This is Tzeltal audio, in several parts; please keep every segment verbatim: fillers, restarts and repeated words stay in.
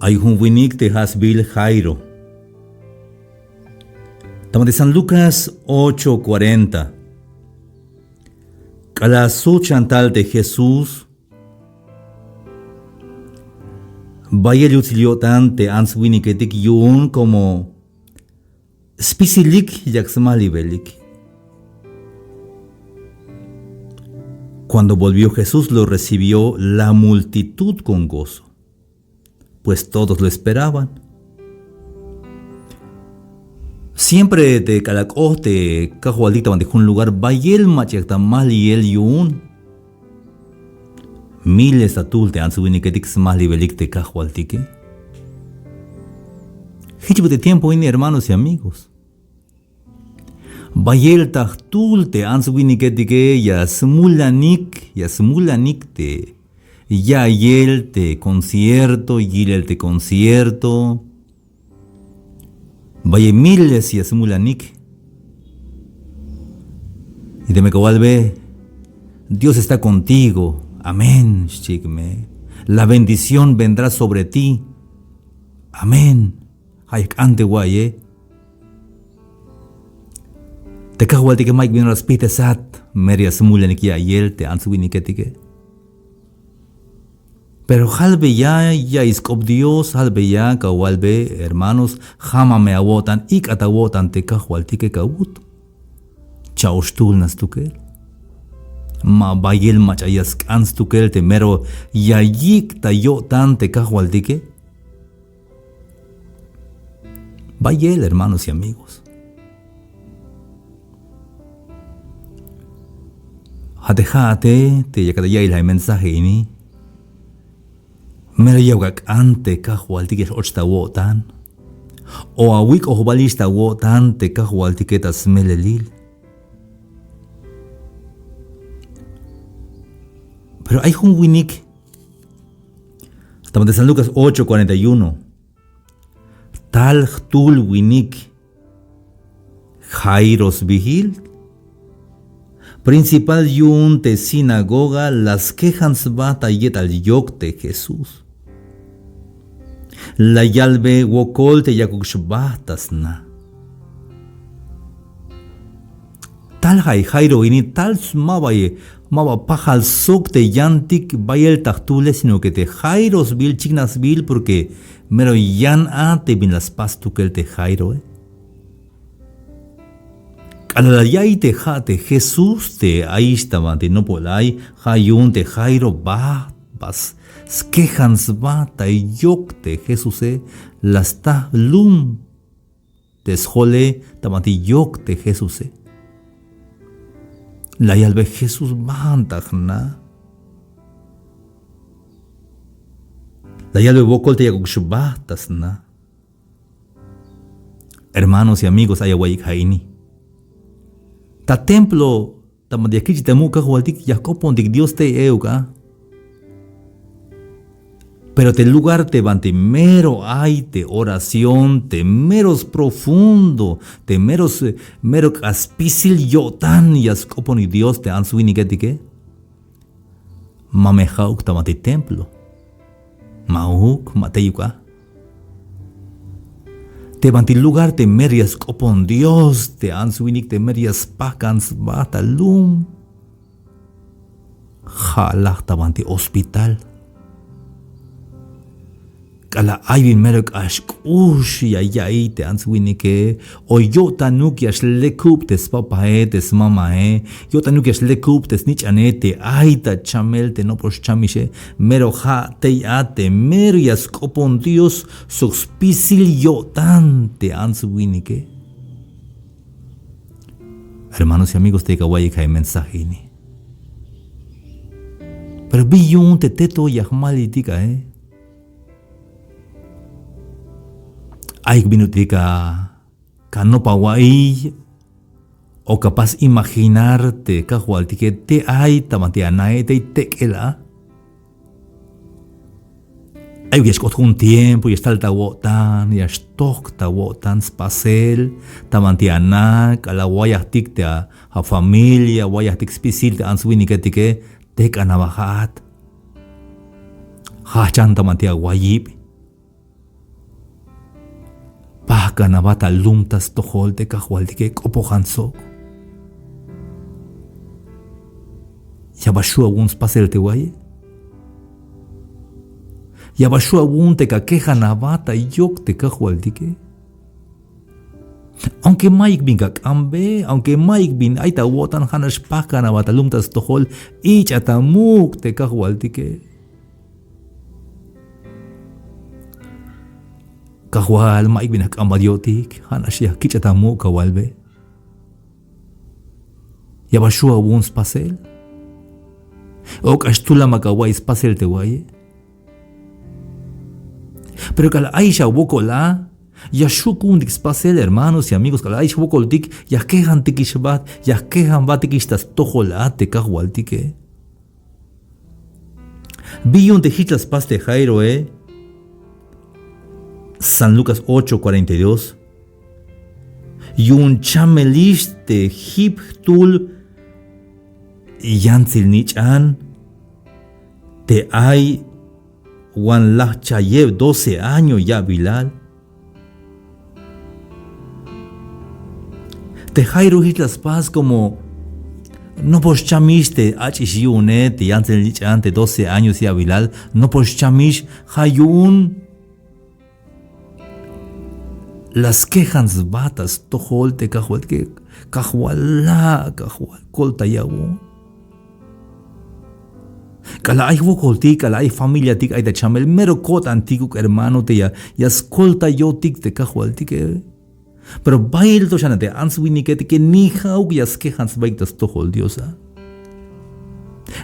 Ay jun winik te ja' sbiil Jairo. Ta ma te San Lucas ocho cuarenta. K'alal sut xan tal te Jesús, bayel yutsil yo'tan te ants winiketik yu'un como spisilik yak smajlibelik. Cuando volvió Jesús, lo recibió la multitud con gozo, pues todos lo esperaban. Siempre te k'alal k'ot te Kajwaltik ta banti jun lugar, bayel mach'a yak ta majliyel yu'un. Miles ta jtul te ants winiketik smajlibelik te Kajwaltike. Jich bi te tiempo ini, hermanos y amigos. Bayel ta jtul te ants winiketike ya smulanik, ya smulanik te ya'iyel te concierto, yilel te concierto. Bayel miles ya smulanik. Y teme kawalbe, Dios está contigo. Amén, xchiik me. La bendición vendrá sobre ti. Amén. Ja' ya jk'an te wa'iye. Te Kajwaltike ma'yuk bin ora spijtesat, mero ya smulanik ya'iyel te ants winiketike. Pero jalbeya, ya'iy sk'op Dios, jalbeya, kawalbe, hermanos, ja' ma me awo'tan, ik'at awo'tan te Kajwaltike kawut. Cha'oxtul nax stukel. Ma bayel mach'a ya sk'an stukel te mero ya yik' ta yo'tan te Kajwaltike. Bayel, hermanos y amigos. Ja' te ja'ate te yakat ta ya'iyel ja' mensaje ini, mero ya awak' ak'an te Kajwaltik ya x-och ta awo'tan, o awik'ojbalix ta awo'tan te Kajwaltike ta smelelil. Pero ay jun winik, ta ma te San Lucas ocho cuarenta y uno, tal jtul winik, Jairo sbiil, principal yu'un te sinagoga, la skejan sba ta yetal yok te Jesús. La yalbe wokol te yakuk xbajt ta sna. Tal ja' Jairo ini, tal s-, maba, maba pajal sok te yantik bayel ta jtule, sino que te Jairo sbiil, chiknaj sbiil, porque mero yan a te bin la spas stukel te Jairoe. K'alal la ya'iy te ja' te Jesús te ayix ta banti nopol ay, ja' yu'un te Jairo bajt, bajt skejan sba ta yok te Jesuse, la sta lum te sjole ta banti yok te Jesuse. La yalbe Jesús, baan ta jna. La yalbe wokol te yakuk xbajt ta sna. Hermanos y amigos, ay awa'iyik ja' ini. Ta templo ta banti ya kich'tik ta muk' Kajwaltik, ya jk'opontik Dios tey euk a. Pero te lugar te banti mero ay te oración, te mero sprofundo, te mero s-, mero k'ax spisil yo'tan ya sk'oponik Dios te ants winiketike, ma me ja'uk ta banti templo. Ma'uk, ma teyuk a. Te banti lugar te mero ya sk'opon Dios te ants winik, te mero ya spajk'an sba ta lum, ja' laj ta banti hospital. K'alal ay bin mero k'ax k'ux ya ya'iy te ants winike, o yo'tanuk ya xlekub te spapae, te smamae, yo'tanuk ya xlekub te snich'ane te ay ta chamel te nopol xchamixe, mero ja' tey a te mero ya sk'opon Dios sok spisil yo'tan te ants winike. Hermanos y amigos, tey ya awa'iyik ja' mensaje ini. Pero bi yu'un te teto ya jmaliytik ae. Ayuk bin ut'il ka, kanop awa'iy, o ka pas imaginar te Kajwaltike te ay ta banti anae, tey tek'el a. Ayuk ya xk'ot jun tiempo, ya xtal ta awo'tan, ya xtojk ta awo'tan spasel, ta banti ana, k'alal wayajtik te a, afamilia, wayajtik spisil te ants winiketike, tek'an aba ja'at. Jajchan ta banti awayib. Kanabat ta lum ta stojol te Kajwaltike, k'opojan sok. Ya bal xju' awu'un spasel te wa'iye. Ya bal xju' awu'un te kakejanabat ta yok te Kajwaltike. Aunque mayuk bin kak'ambe, aunque mayuk bin ay ta awo'tan, ja'nax pajkanabat ta lum ta stojol, ich'a ta muk' te Kajwaltike. Kajwal, mayuk bin ya jk'ambat yo'tik, ja'nax ya kich'a ta muk' kawalbe. Ya bal xju' awu'un spasel. O k'ax tulan ma kawa'iy spasel te wa'iye. Pero k'alal ayix awokol a, ya xju' ku'untik spasel, hermanos y amigos, k'alal ayix wokoltik, ya jkejantikix jbat, ya jkejan jbatikix ta stojol a te Kajwaltike. Bi yu'un te jich la spas te Jairoe. San Lucas ocho cuarenta y dos. Yu'un chamelix te jip jtul yantsil nich'an te ay wan lajchayeb doce año ya'bilal. Te Jairo jich la spas como nopol xchamix te ach'ix yu'une, te yantsil nich'an te doce años ya'bilal, nopol xchamix, ja' yu'un la skejan sba ta stojol te Kajwaltike. Kajwal, la' Kajwal, koltayawon. K'alal ay jwokoltik, k'alal ay jfamiliatik ay ta chamel, mero ko'tantikuk hermano te ya, ya skoltayotik te Kajwaltike. Pero bayel to xan te ants winike te que ni ja'uk ya skejan sbaik ta stojol Dios a.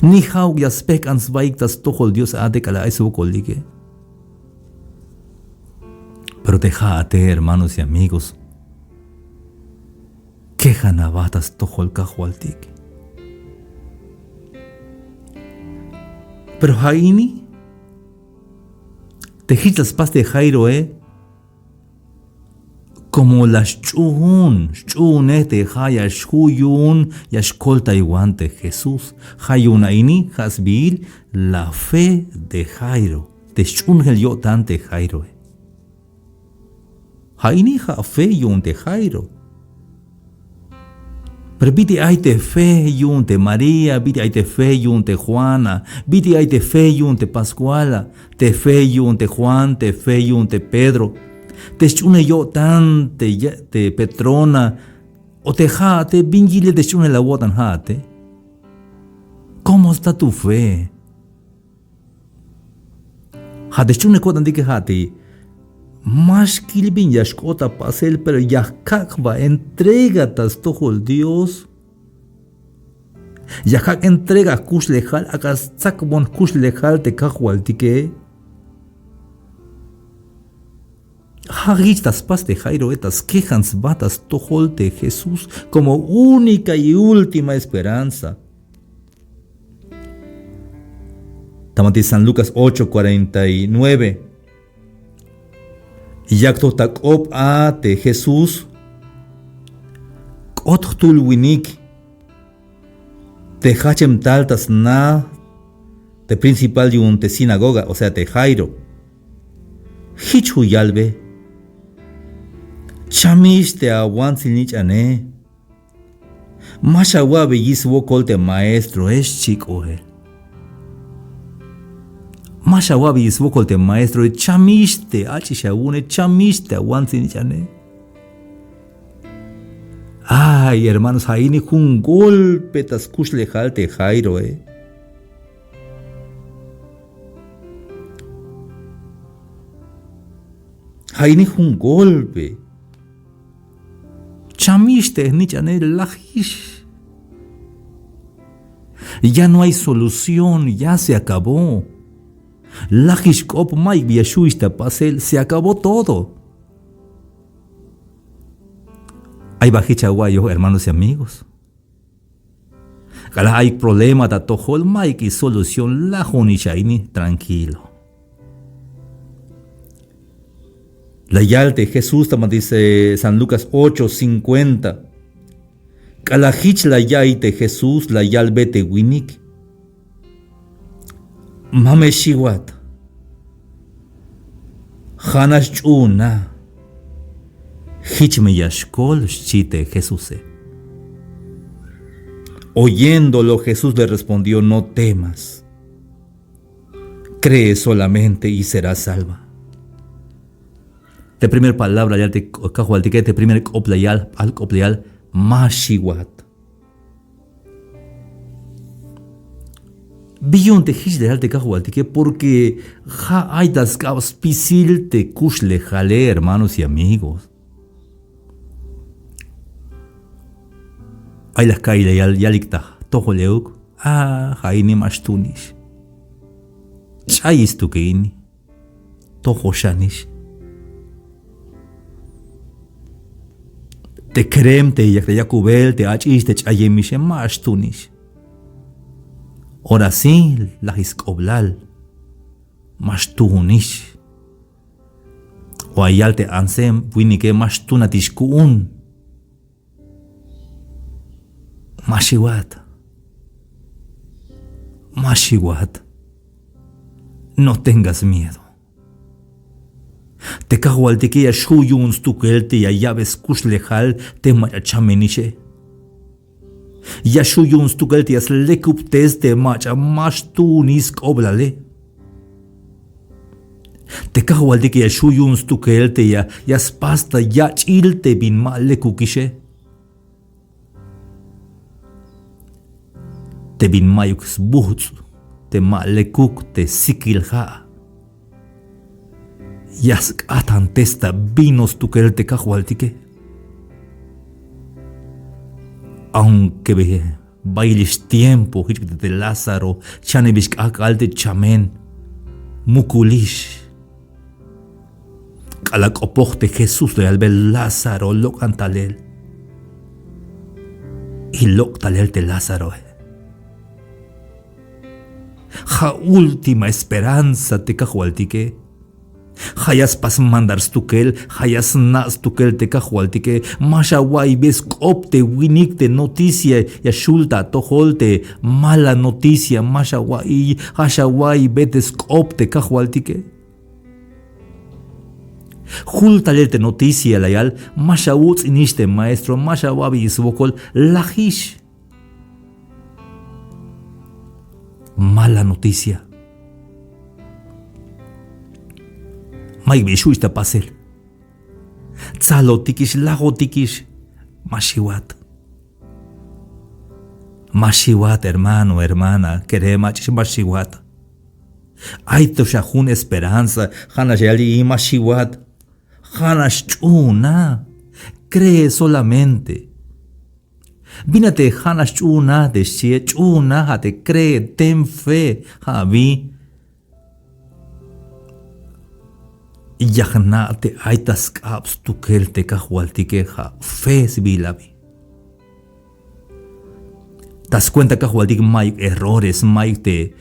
Ni ja'uk ya spejk'an sbaik ta stojol Dios a te k'alal ay swokoltike. Pero te ja'ate, hermanos y amigos, kejan aba ta stojol Kajwaltik. Pero ja' ini te jich la spas te Jairoe, como la xch'uun, xch'uunej te ja' ya xju' yu'un ya xkoltaywan te Jesús. Ja' yu'un a ini ja' sbiil la fe de Jairo, te xch'uunjel yo'tan te Jairoe. Ja' ini ja' fe yu'un te Jairo. Pero bit'il ay te fe yu'un te María, bit'il ay te fe yu'un te Juana, bit'il ay te fe yu'un te Pascuala, te fe yu'un te Juan, te fe yu'un te Pedro, te xch'uunel yo'tan te ya-, te Petrona, o te ja'ate, bin yilel te xch'uunel awo'tan ja'ate. ¿Cómo está tu fe? Ja' te xch'uunel ko'tantike ja' te ma xkil bin ya xk'ot ta pasel, pero ya jkak' jba entrega ta stojol Dios. Ya jkak' entrega jkuxlejal, ak'a stsakbon jkuxlejal te Kajwaltike. Ja' jich ta spas te Jairoe, ta skejan sba ta stojol te Jesús como única y última esperanza. Ta banti San Lucas ocho cuarenta y nueve. Yak to ta k'op a te Jesús, k'ot jtul winik te jajchem tal ta sna te principal yu'un te sinagoga, o sea, te Jairo. Jich ju' yalbe: Chamix te awantsil nich'ane. Ma xawa'beyi swokol te maestroe, xchi k'oel. Ma xawa'beyi swokol te maestroe, chamix te ach'ix awu'une, chamix te awantsil nich'ane. Ay, hermanos, ja' ini jun golpe ta skuxlejal te Jairoe. Ja' ini jun golpe. Chamix te jnich'ane, lajix. Ya no hay solución, ya se acabó. Lajix k'op, mayuk bi ya xju'ix ta pasel, se acabó todo. Ay ba jich awa'iyoj, hermanos y amigos. K'alal ay problema ta atojol, mayuk solución, lajonix a ini, tranquilo. La yal te Jesús ta banti San Lucas ocho cincuenta. K'alal jich la ya'iy te Jesús, la yalbe te winik: Ma me xiwat. Ja'nax ch'uuna. Jich me ya xkol, xchi te Jesuse. Oyéndolo, Jesús le respondió: No temas. Cree solamente y serás salva. Te primer palabra la yal te Kajwaltike, te primer k'op la yal, p'al k'op la yal: Ma xiwat. Bi yu'un te jich la yal te Kajwaltike, porque ja' ay ta sk'ab spisil te kuxlejale, hermanos y amigos. Ay la jka'y la yal, yalik ta jtojol euk: A, ja' ini ma xtuunix. Ch'ay stukel ini. Tojoxanix. Te kerem te yak ta yakubel, te ach'ix te ch'ayemixe, ma xtuunix. Ora sí, laj sk'oblal. Ma xtuunix. O ay yal te antse winike: Ma xtuunatix ku'un. Ma xiwat. Ma xiwat. No tengas miedo. Te Kajwaltike ya xju' yu'un stukel te ya ya'be skuxlejal te mach'a chamenixe. Ya xju' yu'un stukel te ya slekubtes te mach'a ma xtuunix sk'oblale. Te Kajwaltike ya xju' yu'un stukel te ya, ya spas ta yach'il te bin ma lekukixe. Te bin mayuk sbujts', te ma lekuk te sikil ja'. Ya sk'atantes ta vino stukel te Kajwaltike. Aunque bayelix tiempo jich te Lázaro, chanebix k'ajk'al te chamen, mukulix. K'alal k'opoj te Jesús la yalbe: Lázaro, lok'an talel. Y lok' talel te Lázaroe. Ja' última esperanza te Kajwaltike. Ja' ya spas mandar stukel, ja' ya sna' stukel te Kajwaltike. Ma xawa'iybe sk'op te winik te noticia ya xul ta atojol, te mala noticia, ma xawa'iy, ja' xawa'iybe te sk'op te Kajwaltike. Jul talel te noticia la yal: Ma xawuts'inix te maestro, ma xawa'beyix swokol, lajix. Mala noticia. Mayuk bi xju' ta pasel. Tsalotikix, lajotikix, ma xiwat. Ma xiwat, hermano, hermana, kerem ach'ix, ma xiwat. Ay to xa jun esperanza, ja'nax ya yal: Ma xiwat. Ja'nax ch'uuna. Cree solamente. Bin a te ja'nax ch'uuna te xchie, ch'uuna, ja' te cree, ten fe, ja' abi. Ya jna' te ay ta sk'ab stukel te Kajwaltike, ja' fe sbiil abi. Ta skuenta Kajwaltik mayuk errores, mayuk te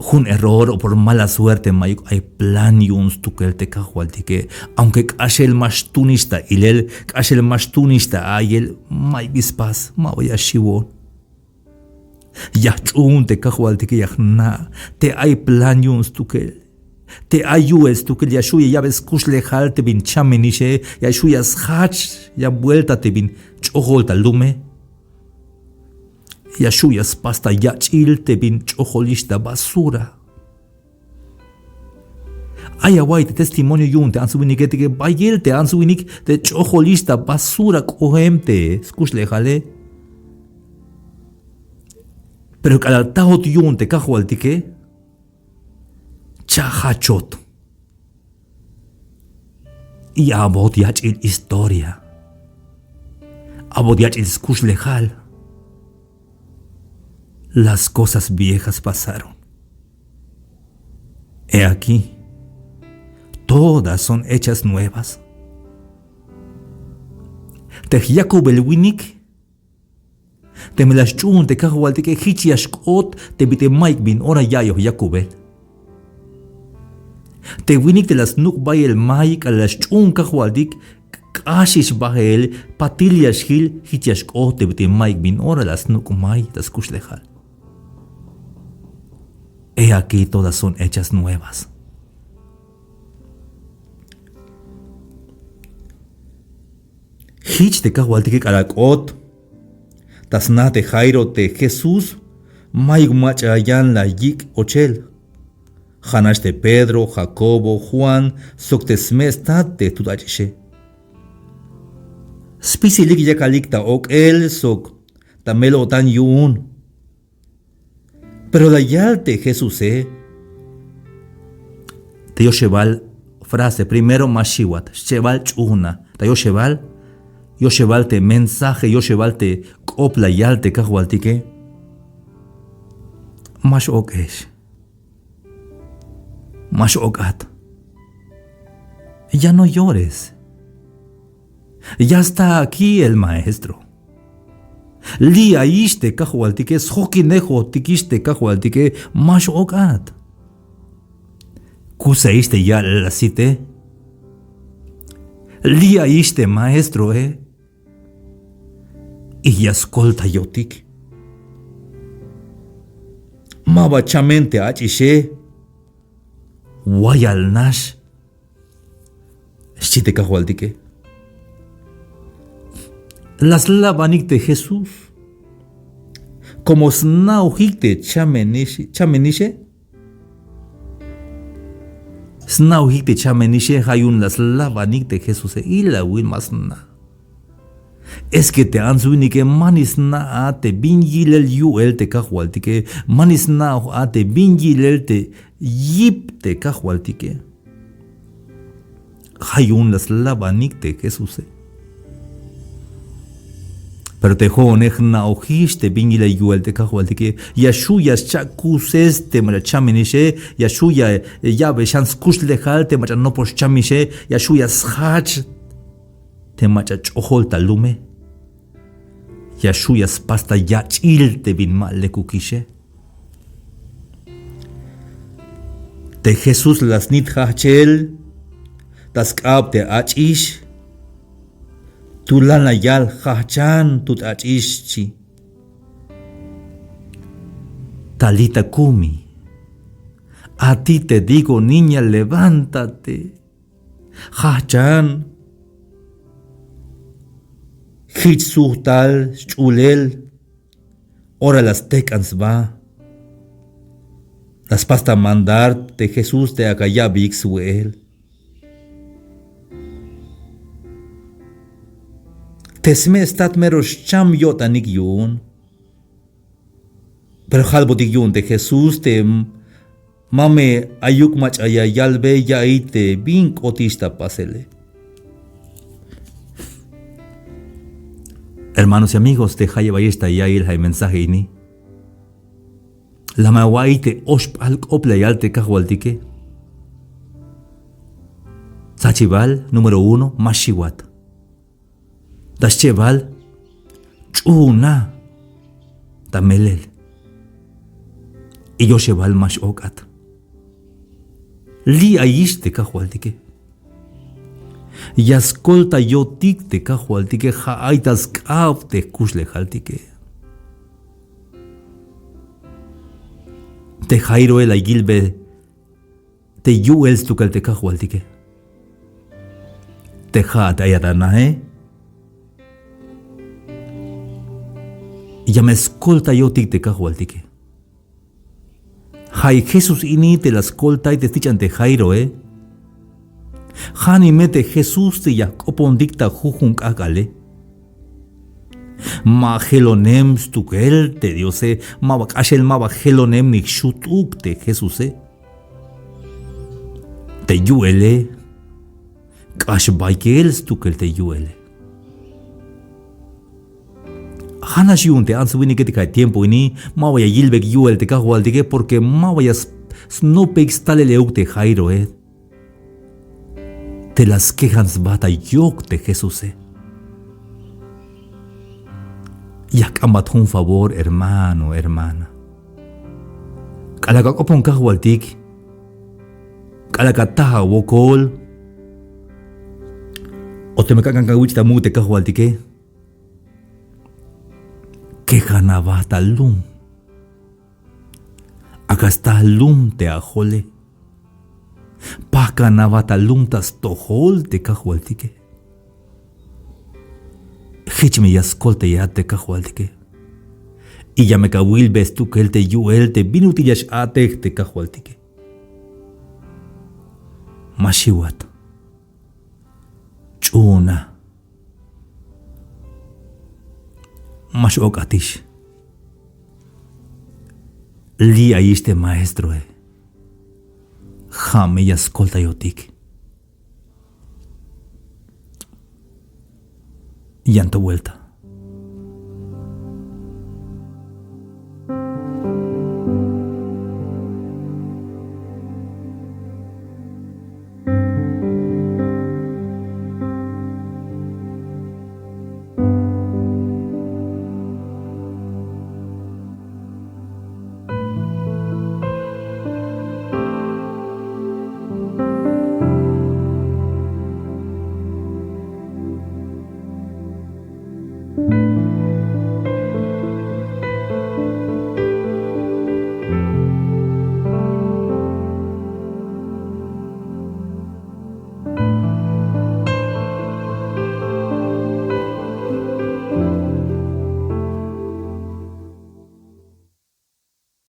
jun error o por mala suerte, mayuk, ay plan yu'un stukel te Kajwaltike. Aunque k'axel ma xtuunix ta ilel, k'axel ma xtuunix ta a'iyel, mayuk bi spas, ma ba ya xiwon. Ya jch'uun te Kajwaltike, ya jna' te ay plan yu'un stukel. Te ay yu'el stukel ya xju' ya ya'be skuxlejal te bin chamenixe, ya xju' ya sjach yan vuelta te bin ch'ojol ta lume. Ya xju' ya spas ta yach'il te bin ch'ojolix ta basura. Ay awa'iy te testimonio yu'un te ants winike te bayel te ants winik te ch'ojolix ta basura k'oem te skuxlejale. Pero k'alal tajot yu'un te Kajwaltike, cha' jachot. Y a'bot yach'il historia. A'bot yach'il skuxlejal. Las cosas viejas pasaron. He aquí, todas son hechas nuevas. Te jyakubel winik, teme la xch'uun te Kajwaltike, jich ya xk'ot te bit'il mayuk bin ora ya'iyoj yakubel. Te winik te la snuk' bayel may k'alal la xch'uun Kajwaltik, k'axix bael, patil ya xjil, jich ya xk'ot te bit'il mayuk bin ora la snuk' may ta skuxlejal. He aquí, todas son hechas nuevas. Jich te kajwaltike k'alal k'ot ta sna te Jairo te Jesús, mayuk mach'a yan la yik' ochel. Ja'nax te Pedro, Jacobo, Juan sok te sme' stat te tut ach'ixe. Spisilik yakalik ta ok'el sok ta mel-o'tan yu'un. Pero la yal te Jesuse, te yoxebal frase, primero ma xiwat, schebal ch'uuna. Ta yoxebal, yoxebal te mensaje, yoxebal te k'op la yal te kajwaltike. Ma x-ok'ex. Ma x-ok'at. Ya no llores. Ya está aquí el maestro. Li' ayix te kajwaltike, sjokinejotikix te kajwaltike, ma x-ok'at. Kuse'ix te ya'lel asite. Li' ayix te maestroe. Y ya skoltayotik. Maba chamen te ach'ixe. Wayal nax. Xchi te kajwaltike. La slabanik te Jesús. Como sna'ojik te chamenixe, chamenixe. Sna'ojik te chamenixe, ja' yu'un la slabanik te Jesuse, ilawil ma sna'. Es que te ants winike manix sna' a te bin yilel yu'el te kajwaltike, manix sna'oj a te bin yilel te yip te kajwaltike. Ja' yu'un la slabanik te Jesuse. Pero te jo'one jna'ojix te bin yilel yu'el te kajwaltike, ya xju' ya scha' kuses te mach'a chamenixe, ya xju' ya ya'be xan skuxlejal te mach'a nopox chamixe, ya xju' ya sjach te mach'a ch'ojol ta lume. Ya xju' ya spas ta yach'il te bin ma lekukixe. Te Jesús la snit jajchel ta sk'ab te ach'ix. Tulan la yal: Jajchan, tut ach'ix, xchi. Talita kumi, a ti te digo, niña, levántate. Jajchan. Jich sujtal sch'ulel. Ora la stejk'an sba. La spas ta mandar te Jesús te ak'a ya'beyik swe'el. Te sme' stat mero xcham yo'tanik yu'un. Pero jalbotik yu'un te Jesús te m-, ma me ayuk mach'a ya yalbe ya'iy te bin k'otix ta pasele. Hermanos y amigos, te jayeb ayex ta ya'iyel ja' mensaje ini, la me awa'iy te oxp'al k'op la yal te kajwaltike. Sachibal número uno, ma xiwat. Ta schebal, ch'uuna ta melel. Y yoxebal, ma x-ok'at. Li' ayix te kajwaltike. Ya skoltayotik te kajwaltike, ja' ay ta sk'ab te jkuxlejaltike. Te Jairoe la yilbe te yu'el stukel te kajwaltike. Te ja'at ayat anae, ya me skoltayotik te kajwaltike. Ja'i Jesús ini te la skoltay te snich'an te Jairoe. Ja'nime te Jesús te ya jk'opontik ta jujun k'ak'ale. Ma jelonem stukel te Diose, maba k'axel, maba jelonem ni jxutuk te Jesuse. Te yu'ele k'ax bayel stukel te yu'ele. Ja'nax yu'un te ants winike te ka'y tiempo ini maba ya yilbeyik yu'el te kajwaltike, porque maba ya s-, snopbeyik stalel euk te Jairoe. Te la skejan sba ta yok te Jesuse. Ya jk'anbat jun favor, hermano, hermana. K'alal ka k'opon kajwaltik, k'alal ka taj awokol, o teme ka k'an ka wich' ta muk' te kajwaltike, kejan aba ta lum. Ak'a sta lum te ajole. Pajkan aba ta lum ta stojol te kajwaltike. Jich me ya skoltayat te kajwaltike. Y ya me kawilbe stukel te yu'el te bin ut'il ya x-a'tej te kajwaltike. Ma xiwat. Ch'uuna. Ma x-ok'atix. Li' ayix te maestroe. Ja' me ya skoltayotik. Yan to vuelta.